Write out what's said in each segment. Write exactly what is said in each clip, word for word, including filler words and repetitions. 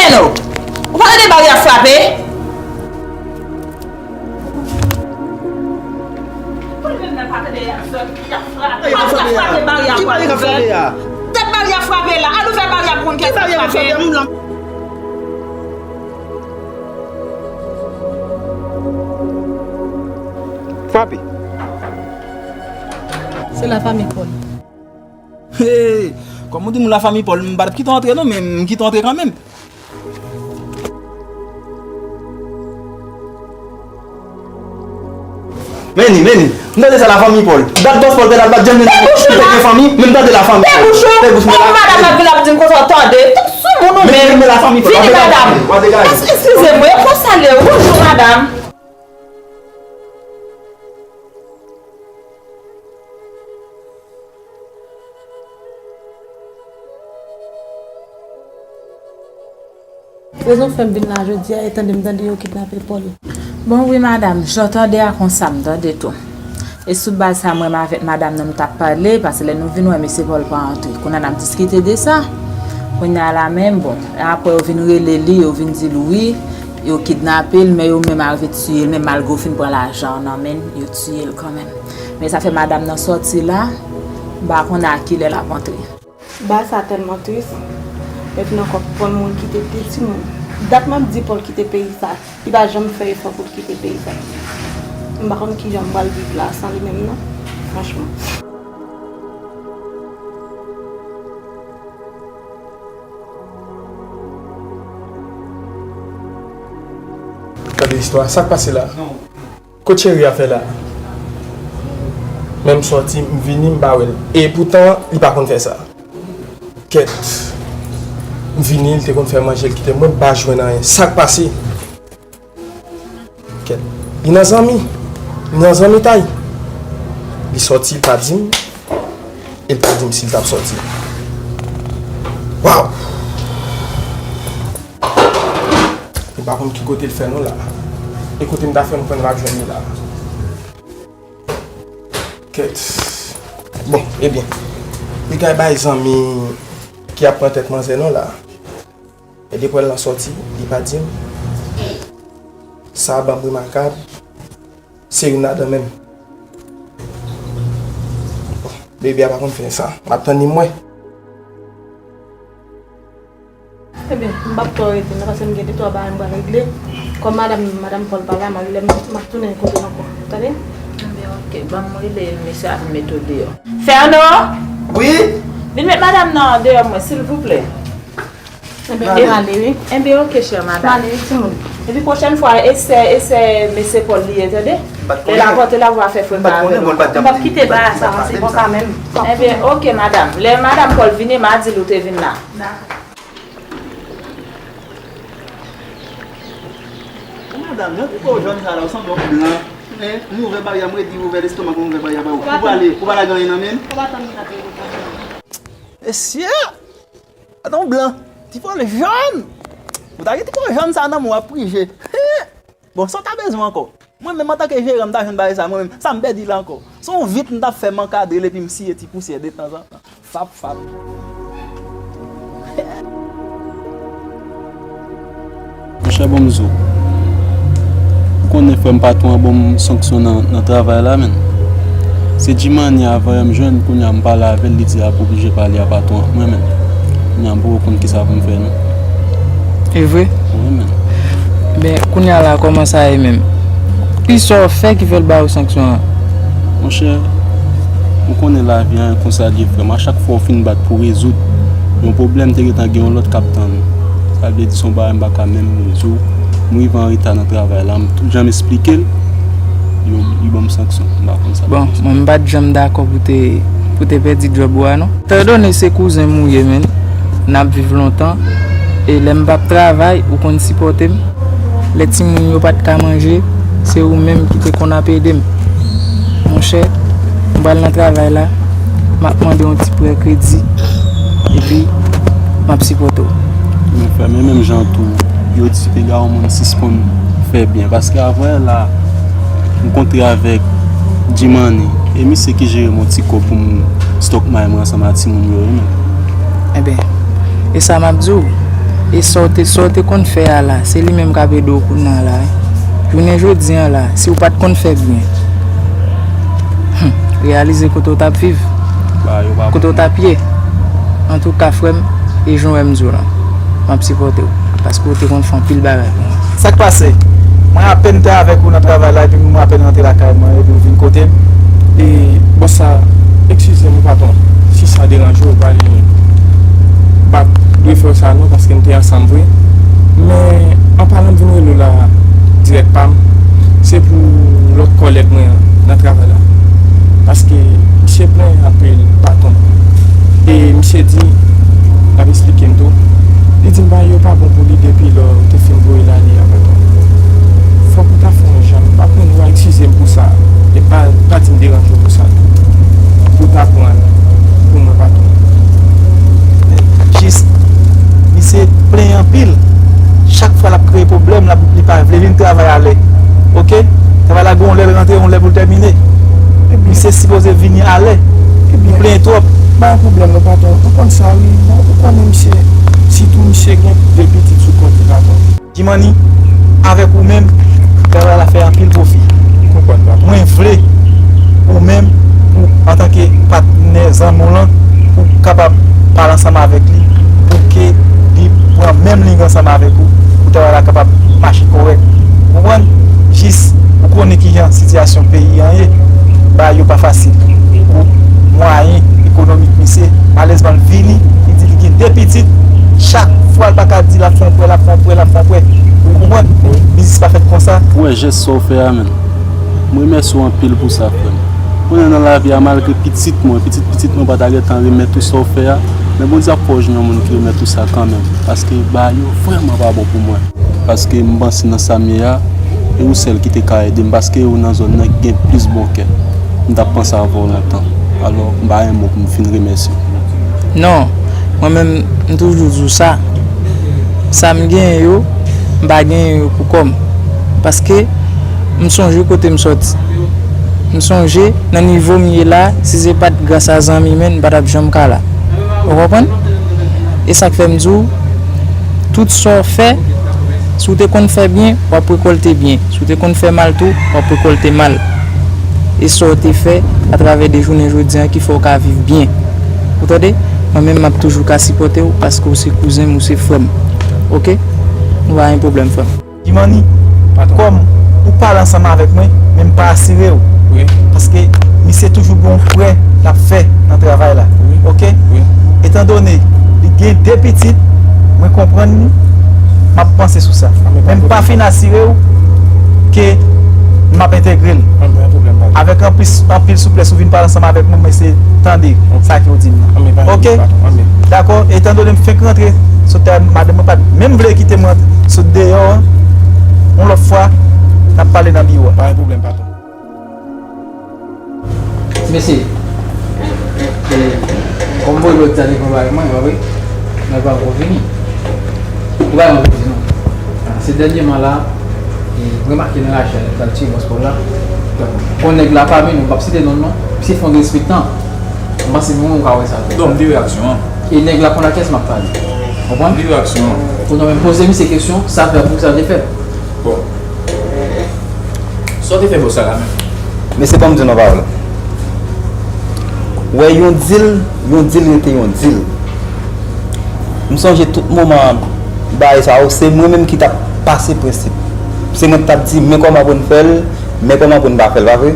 Feno, ou pa tande bari a frape? Tèt bari a frape la. Al ouvè bari a pou n kè frape. Frape. Se lafanmi Paul. Hey, kòm ou di m lafanmi Paul, m pa t ap kite w antre non, men m kite w antre kanmenm. Men ni, men ni. M tande sa lafanmi Paul. Dat bòs Paul te la bat janm li te gen fanmi, men m tande lafanmi Paul. Fè bouch ou. Fè bouch mwen la. Madanm ap vin ap di m konsa w tande. Tout sou moun ou menm. Men lafanmi Paul. Vini madanm. Eskize mwen, yo konsa le. Bonjou madanm. Rezon fè m vin la jodi a, e tande m tande yo kidnape Paul. Bon, wi, madanm, jan w tande a konsa m tande tou. E sou baz sa, mwen menm avèk madanm nan, nou t ap pale, paske lè nou vin wè mesye Paul pa antre. Kounye a n ap diskite de sa. Kounye a la menm, bon, apre yo vin rele li, yo vin di l wi, yo kidnape l, men yo menm arive tiye l, men malgre yo fin pran lajan an nan men l, yo tiye l kanmenm. Men sa fè madanm nan sòti la, m pa konnen a kilè l ap antre. Bagay sa tèlman tris. Epi nan kòk pran moun ki te de timoun. Dat m ap di Paul kite peyi sa. Li pa janm fè efò pou l kite peyi sa. M pa konn kijan m pral viv la san li menm non. Franchman. Gade istwa, sa k pase la? Kot cheri a fè la? Men m sòti, m vini, m pa wè l. E poutan, li pa konn fè sa. Kèt. M vini, li te konn fè manje, li kite mwen, m pa jwenn anyen. Sa k pase? Kèt. Li nan zanmi. Li nan zanmitay. Li sòti, li pa di m. E li pa di m si l t ap sòti. Waw! Li pa konn ki kote l fè non la. E kote m ta fè m konn m ap jwenn li la. Kèt. Bon, ebyen. Li kay bay zanmi ki ap pran tèt manzè non la. E depi l lan sòti, li pa di m. Sa ban m remakab. Se youn ladan menm. Bon, baby a pa konn fè sa. M ap tann li m wè. Ebyen, m p ap twò rete non, paske m gen de twa bagay m pral regle. Kòm madanm, madanm Paul pa la, m a, lè m, m ap tounen kote l ankò. Tande? Ebyen, oke. Ban m rele mesye a vin mete w deyò. Fernand! Wi? Vin met madanm nan deyò mwen, silvouplè. Ebyen, m ale, wi. Ebyen, oke, chè madanm. M ale, wi, timoun. Epi pwochèn fwa, esè, esè mesye Paul li ye, tande? Lè l ap pote la, w a fè frè m pa avè l ankò. M p ap kite bagay sa, se konsa menm. Ebyen, oke, madanm. Lè madanm Paul vini, m a di l ou te vin la. Dakò. Madanm, jan ti po w jòn sa la, ou sanble yon blan. Hein? M ouvè bari a, m redi ouvè lestomak mwen, m ouvè bari a ba ou. Ou prale, ou prale gen anyen nan men m? Ou pa tann m t ap reponn. Mesye! Gade yon blan. Ti po l jòn! Ou ta gen ti po jòn sa nan men w, w ap prije. Bon, sa w ta bezwen ankò? Mwen menm, antanke jeran, m ta jwenn bagay sa, mwen menm, sa m pèdi la ankò. Se yon vit m t ap fè, m ankadre l epi m siye ti pousyè detanzantan. Fap, fap. Monchè, ban m di w. Ou konnen frè m, patwon an ban m sanksyon nan, nan travay la, menn. Se Jimani avan yè m jwenn, kounye a m pale avè l, li di l ap oblije pale a patwon an ak mwen, menn. Kounye a m poko konn kisa pou m fè, non. E vre? Wi, menn. Ben, kounye a la, kòman sa ye menm? Kisa w fè ki fè l ba ou sanksyon an? Monchè, ou konnen lavi a konsa l ye, frè m. A chak fwa w fin bat pou rezoud yon pwoblèm, te gentan gen yon lòt k ap tann ou. Sa vle di se yon bagay m pa ka menm di w. M rive an reta nan travay la, m tout jan m esplike l, yo, li ban m sanksyon. M pa konn sa. Bon, mwen m pa t janm dakò pou te, pou te pèdi djòb ou a, non. Etandone se kouzen m ou ye, menn, n ap viv lontan, e lè m p ap travay, ou konn sipòte m. Lè timoun yo pa t ka manje, se ou menm ki te konn ap ede m. Monchè, m pral nan travay la, m ap mande yon ti prè kredi, epi m ap sipòte w. Men frè m, e menm jan tou, yo di piga yon moun sispann fè byen, paske avanyè la, m kontre avèk Jimani, e misye ki jere m yon ti kòb pou m stock may mwen ansanm ak timoun yo, wi, men. Enben, e sa m ap di w, E sa w te, sa w te konn fè a la, se li menm k ap ede w kounye a la, wi. Jounen jodi a la, si w pa t konn fè byen, hmm, reyalize kote w t ap viv, kote w t ap ye. Antouka, frè m, e jan w wè m di w lan, m ap sipòte w, paske w te konn fè anpil bagay pou mwen. Sa k pase? Mwen apèn te avèk ou nan travay la, epi mwen apèn rantre lakay mwen, epi w vin kote m. E, bòs sa, eskize m, patwon, si sa deranje w, pa gen, m pa t dwe fè w sa non, paske m te ansanm vre. Men, an palan, m vin rele w la, dirèk pa m, se pou lòt kòlèg mwen an nan travay la. Paske misye plenyen anpil, patwon. E misye di, l ap esplike m tou, li di m bagay yo pa bon pou li depi lè w te fin voye l ale a, patwon. Fòk ou ta fè yon jan, m pa konn, ou a eskize m pou sa, e pa, pa di m deranje w pou sa tou. Ou ta pran l pou mwen, patwon. Jis, misye plenyen anpil. Chak fwa l ap kreye pwoblèm, l ap, li pa vle vin travay alè. Oke? Travay la gen yon lè l rantre, yon lè pou l tèmine. Misye sipoze vini alè. Li plenyen twòp. Pa yon pwoblèm non, patwon. Ou konn sa, wi. Bon, ou konnen misye, sitou misye gen de pitit sou kont li, patwon. Jimani, avèk ou menm, travay la fè anpil pwofi. Mwen vle ou menm, pou, antanke patnè zanmi w lan, pou w kapab pale ansanm avèk li, pou ke li pran menm liy ansanm avèk ou, pou travay la kapab mache kòrèk. Ou konprann? Jis, ou konnen kijan sitiyasyon peyi an ye, bagay yo pa fasil. Pou mwayen ekonomik misye, malezman, l vini, li di li gen de pitit, chak fwa l pa ka di l ap fè yon prè, l ap fè yon prè, l ap fè yon prè. Ou konprann? Biznis pa fèt konsa. Ou wè jès sa w fè a, menm? M remèsye w anpil pou sa, frè m. Kounye a nan lavi a, malgre pitit mwen, pitit pitit mwen pa ta gentan remèt ou sa w fè a, men Bondye ap fè w jwenn yon moun ki remèt ou sa kanmenm, paske bagay yo vrèman pa bon pou mwen. Paske m panse nan sa m ye a, e ou sèl ki te ka ede m, paske ou nan zòn nan ki gen plis bon kè. M t ap panse avè w lontan. Alò, m pa gen mo pou m fin remèsye w. Non, mwen menm, m toujou di w sa. Sa m genyen yo, m pa genyen yo pou kò m. Paske m sonje kote m sòti. M sonje nan nivo m ye la, si se pa t gras a zanmi menm, m pa t ap janm ka la. Ou konprann? E sa k fè m di w, tout sa w fè, si w te konn fè byen, w ap rekòlte byen. Si w te konn fè mal tou, w ap rekòlte mal. E sa w te fè atravè de jounen jodi a ki fè w ka viv byen. Ou tande? Mwen menm, m ap toujou ka sipòte w paske w se kouzen m, ou se frè m. Oke? Nou pa gen pwoblèm, frè m. Jimani, kòm ou pale ansanm avèk mwen, men m pa asire w. Wi. Paske misye toujou gen yon prè l ap fè nan travay la. Wi. Oke? Wi. Etandone li gen de pitit, mwen konprann li, m ap panse sou sa. Men m pa fin asire w ke m ap entegre l. Anben, anben, anben. Avèk anpil, anpil souplès, ou vin pale ansanm avèk mwen, mwen se tande sa ke w di m nan. Anben, pa gen pwoblèm, patwon. Anben. Dakò, etandone m fenk rantre, sot la, madanm mwen pa t menm vle kite m rantre, sot deyò an, yon lòt fwa, n ap pale nan biwo a. Pa gen pwoblèm, patwon. Mesye, e, kòm m voye lòt ane konba avèk mwen, pa vre? Mwen pa ankò fini. Ou pa ankò fini, non. Se dènyèman la, e, m remake nan rache a, nèg la tiye bòs pa w la. Bon, nèg la pami nou, m p ap site non l non, misye fè yon derespektan. M panse nou menm ou ka wè sa. Donk, m di reyaksyon an. E nèg la konn a kiyès m ap pale. Konprann? M di reyaksyon an. Ou non, men poze misye kesyon, sa fè pou sa te fè. Bon. Sa w te fè bòs la la menm? Mesye, ban m di w yon pawòl. Wè, yon dil, yon dil rete yon dil. M sonje tout moman bagay sa yo, se mwen menm ki t ap pase prensip. Se mwen ki t ap di, men kòman pou n fè l, men kòman pou n pa fè l, pa vre?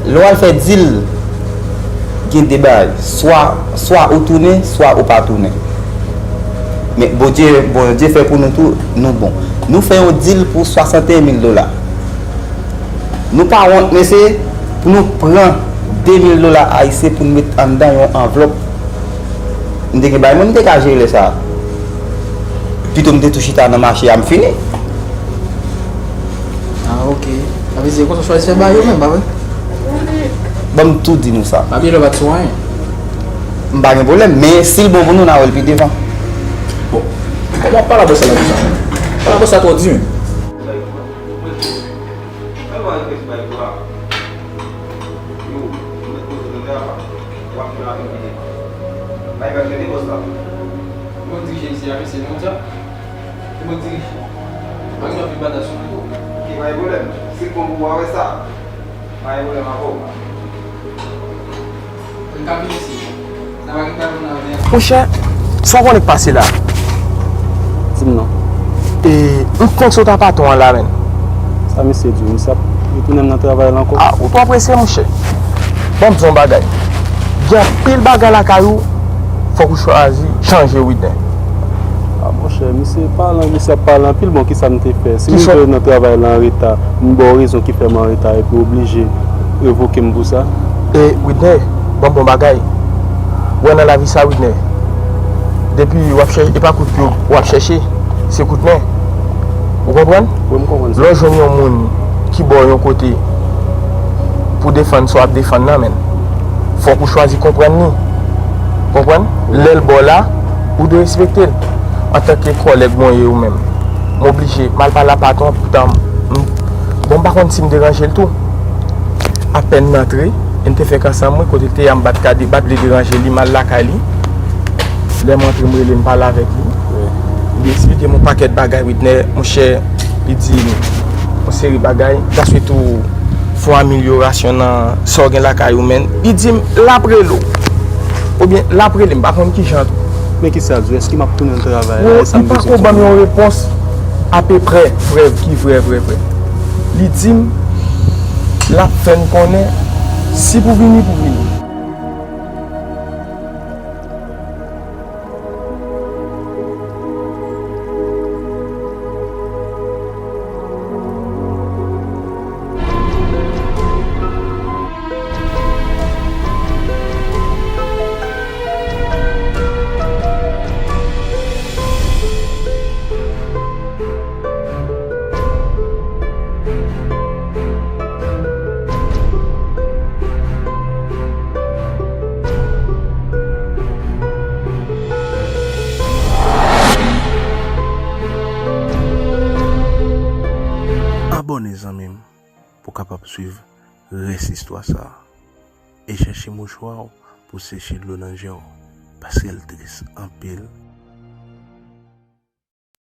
Lè w al fè dil, gen de bagay. Swa, swa ou tounen, swa ou pa tounen. Men Bondye, Bondye fè pou nou tou, nou bon. Nou fè yon dil pou swasanteyen mil dola. Nou pa wont, mesye, pou nou pran de mil dola ayisyen pou n met anndan yon anvlòp. M te gen bagay mwen, m te ka jere lè sa a. Pito m te tou chita nan mache a, m fini. Ah, ok. Sa vle di, se konsa w chwazi fè bagay yo menm, pa vre? Ban m tou di nou sa. Pa bliye lè w pa t sou anyen. M pa gen pwoblèm, men si l bon pou nou, n a wè l pi devan. Bon. Kòman w ap pale a bòs la konsa? Pale a bòs la twò di, men. Mwen pa regrèt bay bwa. Yo, mwen mèt poze mwen la, w ap jwenn avè m pi devan. Bay bèl mete bòs la. Mwen dirije isi a, mesye, nou konn sa? Se mwen dirije. Mwen gen anpil bagay sou mwen tou. Ok, pa gen pwoblèm. Si l bon pou ou, w a wè sa. Pa gen pwoblèm avè w. Mwen ka vin isi. Sa va gen pwoblèm nan avè a. Monchè, sa w konnen k pase la? Di m non. E, m panse w ta patwon an la, menn. Sa misye di w, misye ap retounen m nan travay la ankò? A, ou twò prese, monchè. Ban m di w yon bagay. Gen anpil bagay lakay ou, fòk ou chwazi chanje, Widner. A, monchè, misye pale, misye ap pale anpil, bon, kisa m te fè? Si m rive nan travay la an reta, m ba w rezon ki fè m an reta, epi w oblije revoke m pou sa? E, Widner, ban m bon bagay. Ou wè nan lavi sa, Widner, depi w ap chèche, e pa kout pye w ap chèche, se kout men. Ou konprann? Wi, m konprann sa. Lè w jwenn yon moun ki ba w yon kote pou defann sa w ap defann nan, menn, fòk ou chwazi konprann li. Konprann? Lè l ba w la, ou dwe respekte l. Antanke kòlèg mwen ye ou menm, m oblije m al pale a patwon an, poutan m, bon, m pa konn si m deranje l tou. Apèn m antre, e n te fèk ansanm, wi, kote l te ye a, m pa t ka de-, pa t vle deranje li, m al lakay li. Lè m antre, m rele, m pale avèk li. Wi. Li eksplike m yon pakèt bagay, Widner, monchè, li di m, yon seri bagay, ta swete w fè yon amelyorasyon nan sa w gen lakay ou, menn. Li di m, l ap rele w. Oubyen, l ap rele m, m pa konn kijan tou. Men kisa l di w? Èske m ap tounen nan travay la? Wi, e sa m bezwen. Li pako ban m yon repons apeprè vrè, ki vrè, vrè, vrè. Li di m, l ap fè n konnen si pou vini, pou vini. Abòne, zanmi m, pou w kapab swiv rès istwa sa a. E chèche mouchwa w pou w seche dlo nan je w, paske l tris anpil.